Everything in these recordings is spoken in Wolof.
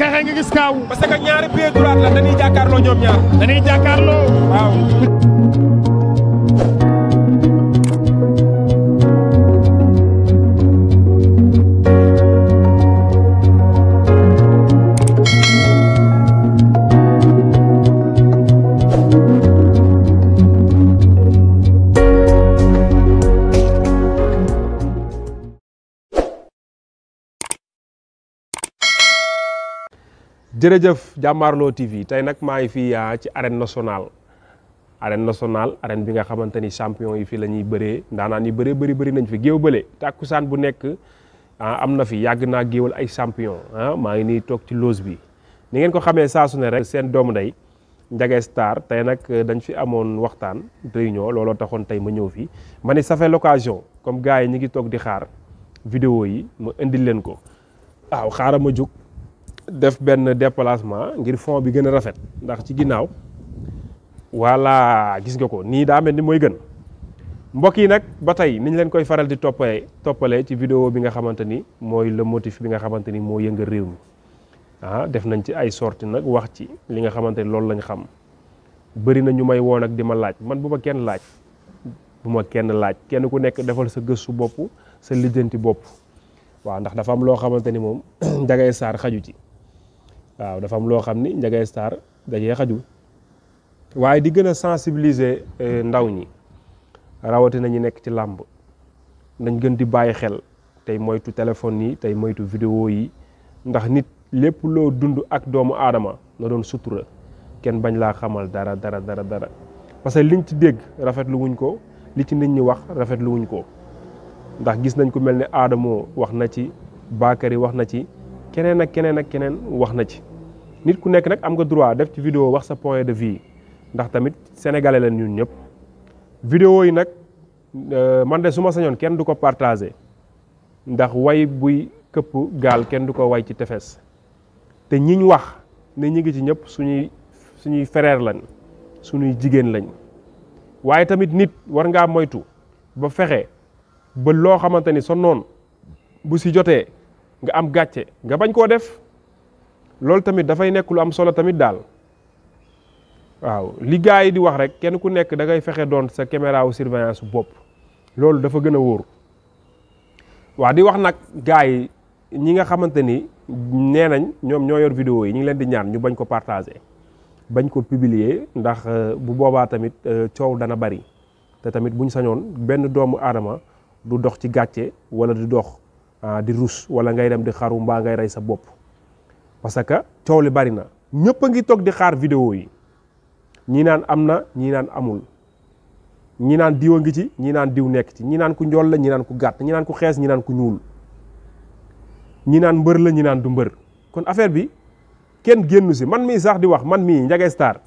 xeexee nga gis kaaw. parce que ñaari pied droit la dañuy jàkkaarloo ñoom ñaar. dañuy jàkkaarloo. waaw. jërëjëf Jàmmaarloo TV tey nag maa ngi fii ci arène nationale arène bi nga xamante ni champion yi fii la ñuy bëree ndaanaan yi bëri nañ fi géew bële tàkkusaan bu nekk am na fi yàgg naa géewal ay champion maa ngi nii toog ci loge bi ni ngeen ko xamee saa su ne rek seen doomu ndey Ndiaga Star tey nag dañ fi amoon waxtaan réunion looloo taxoon tey ma ñëw fii ma ni ça fait l'occasion comme gars yi ñu ngi toog di xaar vidéo yi ma indil leen ko waaw xaaral ma jóg def benn déplacement ngir fond bi gën a rafet ndax ci ginnaaw voilà gis nga ko nii daa mel ni mooy gën mbokk yi nag ba tey niñ leen koy faral di toppalee ci vidéo bi nga xamante ni mooy le motif bi nga xamante ni moo yëngal réew mi def nañ ci ay sorti nag wax ci li nga xamante ni loolu lañ xam bëri na ñu may woon ak di ma laaj man bu ma kenn laaj kenn ku nekk defal sa gëstu bopp sa lijjanti bopp waaw ndax dafa am loo xamante ni moom Ndiaga Star xaju ci waaw dafa am loo xam ni Ndiaga Star dajee xaju waaye di gën a sensibiliser ndaw ñi rawatina ñi nekk ci làmb nañ gën di bàyyi xel tey moytu téléphone yi tey moytu vidéo yi ndax nit lépp loo dund ak doomu aadama na doon sutura kenn bañ laa xamal dara parce que liñ ci dégg rafetlu wuñ ko li ci nit ñi wax rafetlu wuñ ko ndax gis nañ ko mel ne Adamo wax na ci Bakary wax na ci keneen ak keneen wax na ci nit ku nekk nag am nga droit def ci vidéo wax sa point de vue ndax tamit sénégalais lañ ñun ñëpp vidéo yi nag man de su ma sañoon kenn du ko partagé ndax way buy këpp gaal kenn du ko way ci tefes te ñiñ wax ne ñi ngi ci ñëpp suñuy frère lañ suñuy jigéen lañ waaye tamit nit war ngaa moytu ba fexe ba loo xamante ni sa noon bu si jotee nga am gàcce nga bañ koo def loolu tamit dafay nekk lu am solo tamit daal waaw li gars yi di wax rek kenn ku nekk da ngay fexe doon sa caméra wu surveillance bopp loolu dafa gën a wóor waaw di wax nag gars yi ñi nga xamante ni nee nañ ñoom ñoo yor vidéo yi ñu ngi leen di ñaan ñu bañ ko partager bañ ko publier ndax bu boobaa tamit coow dana bari te tamit buñ sañoon benn doomu aadama du dox ci gàcce wala du dox di rus wala ngay dem di xaru mbaa ngay rey sa bopp parce que coow li bari na ñëpp a ngi toog di xaar vidéo yi ñii naan am na ñii naan amul ñii naan diw a ngi ci ñii naan diw nekk ci ñii naan ku njool la ñii naan ku gàtt ñii naan ku xees ñii naan ku ñuul ñii naan mbër la ñii naan du mbër kon affaire bi kenn génnu si man mii sax di wax man mii Ndiaga Star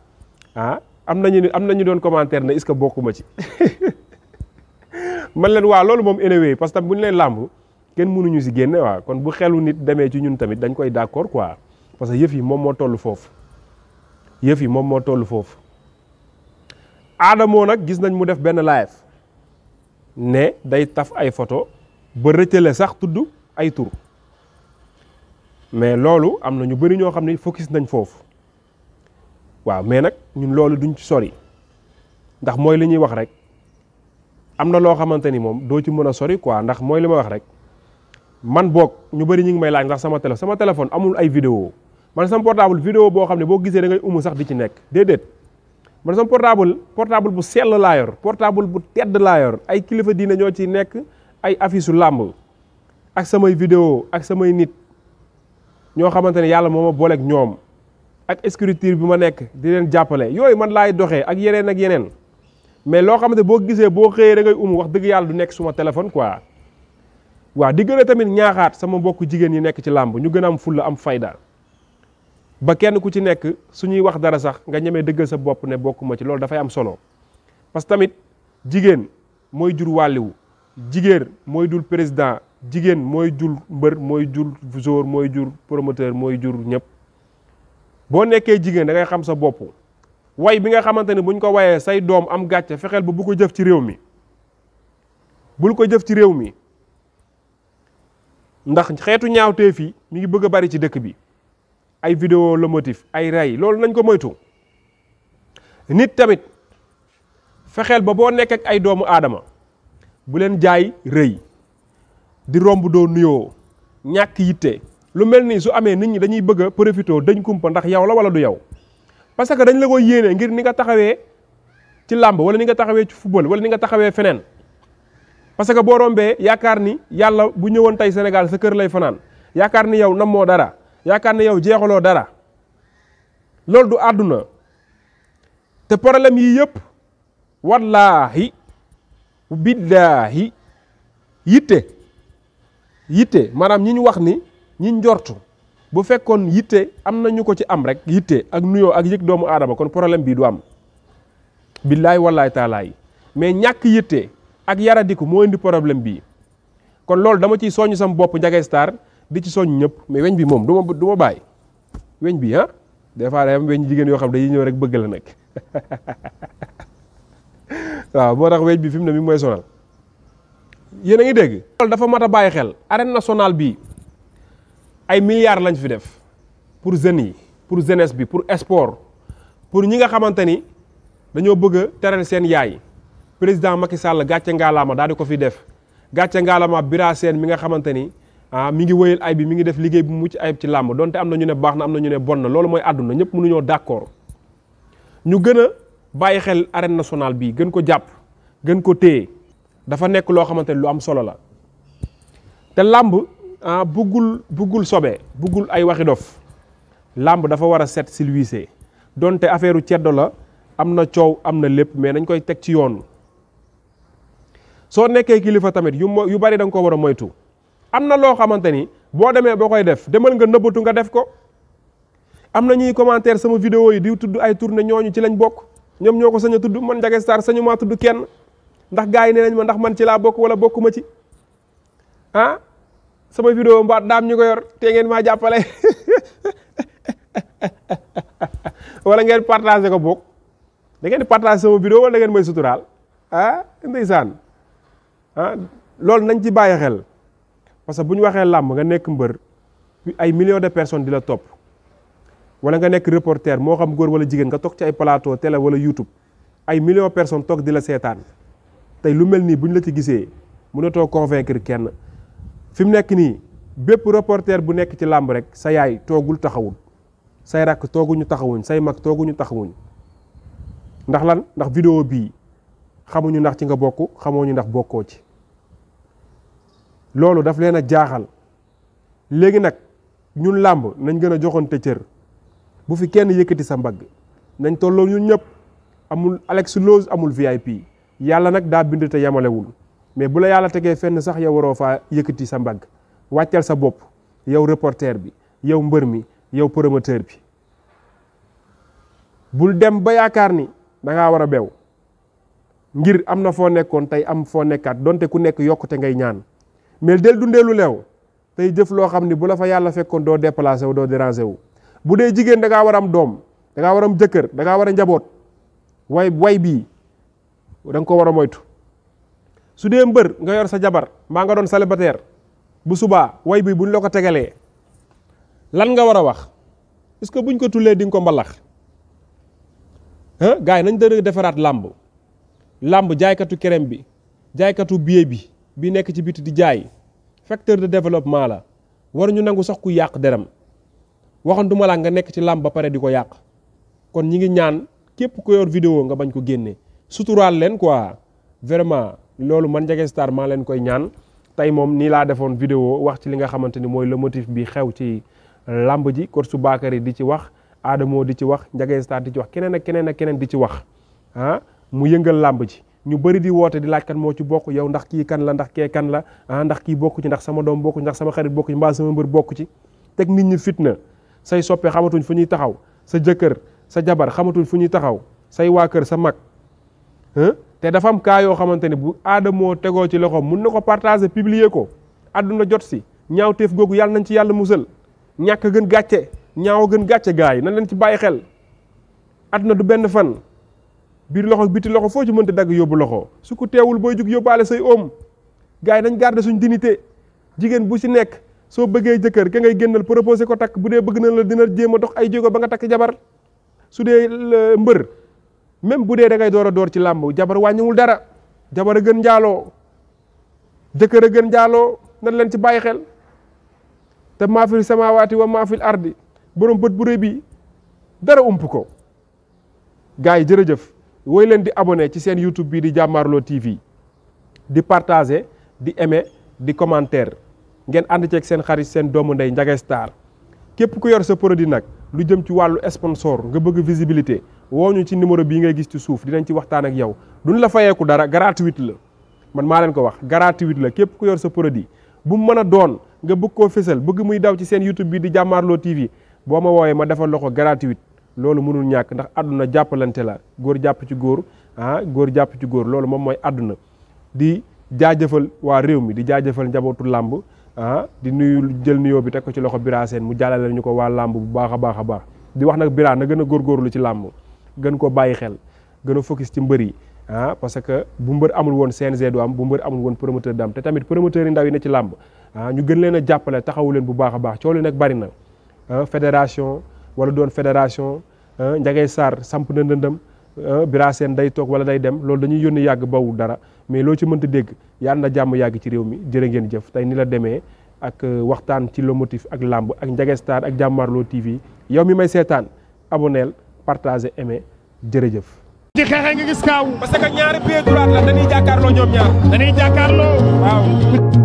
am nañu doon commentaire ne est-ce que bokkuma ci man leen waa loolu moom anyway parce que bu ñu leen làmb kenn mënuñu si génne waa kon bu xelu nit demee ci ñun tamit dañ koy d'accord quoi parce que yëf yi moom moo toll foofu Adamo nag gis nañ mu def benn live ne day taf ay photo ba rëccale sax tudd ay tur mais loolu am na ñu bari ñoo xam ne focus nañ foofu waaw mais nag ñun loolu duñ ci sori ndax mooy li ñuy wax rek am na loo xamante ni moom doo ci mën a sori quoi ndax mooy li ma wax rek man boog ñu bëri ñu ngi may laaj ndax sama téléphone amul ay vidéo man sama portable vidéo boo xam ne boo gisee da ngay umu sax di ci nekk déedéet man sama portable bu sell laa yor portable bu tedd laa yor ay kilifa diine ñoo ci nekk ay affiche su làmb ak samay vidéo ak samay nit ñoo xamante ne yàlla moo ma booleeg ñoom ak écriture bi ma nekk di leen jàppale yooyu man laay doxee ak yeneen mais loo xamante boo gisee boo xëyee da ngay wax dëgg yàlla du nekk suma téléphone quoi waaw di gën a tamit ñaaxaat sama mbokku jigéen yi nekk ci làmb ñu gën a am fulla am fayda ba kenn ku ci nekk suñuy wax dara sax nga ñemee dëggal sa bopp ne bokkuma ci loolu dafay am solo parce que tamit jigéen mooy jur wàlliwu jigéen mooy dul président jigéen mooy jur mbër mooy jur joueur mooy jur promoteur mooy jur ñëpp boo nekkee jigéen da ngay xam sa bopp way bi nga xamante ne buñ ko wayee say doom am gàcce fexeel ba bu ko jëf ci réew mi bul ko jëf ci réew mi ndax xeetu ñaawteef yi mi ngi bëgg a bari ci dëkk bi ay vidéo le motif ay rey loolu nañ ko moytu. nit tamit fexeel ba boo nekk ak ay doomu aadama bu leen jaay rëy di romb doo nuyoo ñàkk yitte lu mel nii su amee nit ñi dañuy bëgg a profité dañ kumpa ndax yow la wala du yow parce que dañ la ko yéene ngir ni nga taxawee ci làmb wala ni nga taxawee ci football wala ni nga taxawee feneen parce que boo rombee yaakaar ni yàlla bu ñëwoon tey Sénégal sa kër lay fanaan yaakaar ni yow namoo dara yaakaar ni yow jeexaloo dara loolu du àdduna te problème yi yëpp wallaahi billaahi yitte maanaam ñi ñu wax ni ñi njortu bu fekkoon yitte am na ñu ko ci am rek yitte ak nuyoo ak yëg doomu aadama kon problème bii du am billaahi wallaahi taalaay mais ñàkk yitte ak yaradiku moo indi problème bii kon loolu dama ciy soññ sam bopp Ndiaga Star di ci soññ ñëpp mais weñ bi moom du ma bàyyi weñ bi des fois day am weñ jigéen yoo xam dañuy ñëw rek bëgg la nag waaw moo tax weñ bi fi mu ne mi mooy sonal yéen a ngi dégg. loolu dafa mat a bàyyi xel arène nationale bi ay milliards lañ fi def pour jeunes yi pour jeunesse bi pour sport pour ñi nga xamante ni dañoo bëgg a teral seen yaay président Macky Sall gàcce ngaalaama daal di ko fi def gàcce ngaalaama Bira Sène mi nga xamante ni mi ngi wëyal ay bi mi ngi def liggéey bu mucc ayib ci làmb donte am na ñu ne baax na am na ñu ne bon na loolu mooy àdduna ñëpp mënuñoo d'accord ñu gën a bàyyi xel arène nationale bi gën ko jàpp gën ko téye dafa nekk loo xamante ni lu am solo la te làmb buggul sobe buggul ay waxi dof làmb dafa war a set silwiise donte affaire u ceddo la am na coow am na lépp mais nañ koy teg ci yoon soo nekkee kilifa tamit yu bari da nga ko war a moytu am na loo xamante ni boo demee boo koy def demal nga nëbbatu nga def ko am na ñuy commentaire sama vidéo yi di tudd ay tournée ñooñu ci lañ bokk ñoom ñoo ko sañ a tudd man Ndiaga Star sañu maa tudd kenn ndax gars yi nee nañ ma ndax man ci laa bokk wala bokkuma ci sama vidéo mbaat daam ñu ko yor te ngeen maa jàppale wala ngeen partagé ko bokk da ngeen di partagé sama vidéo wala da ngeen may suturaal ndeysaan loolu nañ ci bàyyi xel parce que bu ñu waxee làmb nga nekk mbër ay millions de personnes di la topp wala nga nekk reporter moo xam góor wala jigéen nga toog ci ay plateau télé wala YouTube ay millions de personnes toog di la seetaan tey lu mel nii bu ñu la ci gisee mënatoo convaincre kenn fi mu nekk nii bépp reporter bu nekk ci làmb rek sa yaay toogul taxawul say rakk tooguñu taxawuñ say mag tooguñu taxawuñ ndax lan ndax vidéo bii xamuñu ndax ci nga bokk xamoo ñu ndax bokkoo ci loolu daf leen a jaaxal léegi nag ñun làmb nañ gën a joxante cër bu fi kenn yëkkati sa mbagg nañ tolloo ñun ñëpp amul Alex Lose amul VIP yàlla nag daa bind te yemalewul mais bu la yàlla tegee fenn sax yow waroo faa yëkkati sa mbagg wàccal sa bopp yow reporter bi yow mbër mi yow promoteur bi bul dem ba yaakaar ni da ngaa war a beew ngir am na foo nekkoon tey am foo nekkaat donte ku nekk yokkute ngay ñaan mais del dundee lu leew tey jëf loo xam ni bu la fa yàlla fekkoon doo déplacé wu doo dérangé wu bu dee jigéen da ngaa war a am doom da ngaa war a am jëkkër da ngaa war a njaboot way bii da nga ko war a moytu su dee mbër nga yor sa jabar maa nga doon célibataire bu subaa way bi buñ la ko tegalee lan nga war a wax est-ce que buñ ko tullee di nga ko mbalax gars yi nañ dëgg defaraat làmb jaaykatu crème bi jaaykatu billet bi nekk ci biti di jaay facteur de développement la waruñu nangu sax ku yàq deram waxantuma la nga nekk ci làmb ba pare di ko yàq kon ñi ngi ñaan képp ku yor vidéo nga bañ ko génne suturaal leen quoi vraiment loolu man Ndiaga Star maa leen koy ñaan tey moom nii laa defoon vidéo wax ci li nga xamante ni mooy le motif bi xew ci làmb ji Korsu Bakary di ci wax Adamo di ci wax Ndiaga Star di ci wax keneen ak keneen ak keneen di ci wax mu yëngal làmb ji ñu bëri di woote di laaj kan moo ci bokk yow ndax kii kan la ndax kee kan la ndax kii bokku ci ndax sama doom bokku ci ndax sama xarit bokku ci mbaa sama mbër bokku ci teg nit ñi fitna say soppe xamatuñ fu ñuy taxaw sa jëkkër sa jabar xamatuñ fu ñuy taxaw say waa kër sa mag te dafa am cas yoo xamante ne bu Adamo tegoo ci loxoom mun na ko partager publier ko àdduna jot si ñaawteef googu yàlla nañ ci yàlla musal ñàkk gën gàcce ñaaw gën gàcce gars yi nañ leen ci bàyyi xel àdduna du benn fan biir loxo biti loxo foo ci mënta dagg yóbbu loxo su ko teewul booy jug yóbbaale say oom gars yi nañ garder suñ dignité jigéen bu ci nekk soo bëggee jëkkër ka ngay génnal proposé ko takk bu dee bëgg na la dina jéem a dox ay jéego ba nga takk jabar su dee mbër même bu dee da ngay door a door ci làmb jabar wàññiwul dara jabar a gën njaaloo jëkkër a gën njaaloo nan leen ci bàyyi xel te maa fil samaawaati wa maa fil ardi borom bët bu rëy bi dara ump ko gars yi jërëjëf woy leen di abonné ci seen YouTube bii di Jàmmaarloo TV di partager di aimer di commentaire ngeen ànd ceeg seen xarit seen doomu ndey Ndiaga Star képp ku yor sa produit nag lu jëm ci wàllu sponsor nga bëgg visibilité woo ñu ci numéro bii ngay gis ci suuf dinañ ci waxtaan ak yow duñ la fayeeku dara gratuite la man maa leen ko wax gratuite la képp ku yor sa produit bu mu mën a doon nga bëgg koo fësal bëgg muy daw ci seen YouTube bii di Jàmmaarloo TV boo ma woowee ma defal la ko gratuite loolu mënul ñàkk ndax àdduna jàppalante la góor jàpp ci góor góor jàpp ci góor loolu moom mooy àdduna di jaajëfal waa réew mi di jaajëfal njabootu làmb di nuyu jël nuyoo bi teg ko ci loxo Bira Sène mu jàllale ñu ko waa làmb bu baax a baax a baax di wax nag Bira na gën a góorgóorlu ci làmb gën ko bàyyi xel gën a focus ci mbër yi parce que bu mbër amul woon CNG du am bu mbër amul woon promoteur du am te tamit promoteur yi ndaw yi ne ci làmb ñu gën leen a jàppale taxawu leen bu baax a baax coow li nag bari na fédération wala doon fédération Ndiaga Star samp na ndëndam Bira Sène day toog wala day dem loolu dañuy yónni yàgg bawul dara mais loo ci mënta dégg yàlla na jàmm yàgg ci réew mi jërë ngeen jëf tey ni la demee ak waxtaan ci le motif ak làmb ak Ndiaga Star ak Jàmmaarloo TV yow mi may seetaan abonneel partager aimer jërëjëf. ci xeexe nga gis kaaw parce que ñaari pied droite la dañuy jàkkaarloo ñoom ñaar. dañuy jàkkaarloo waaw.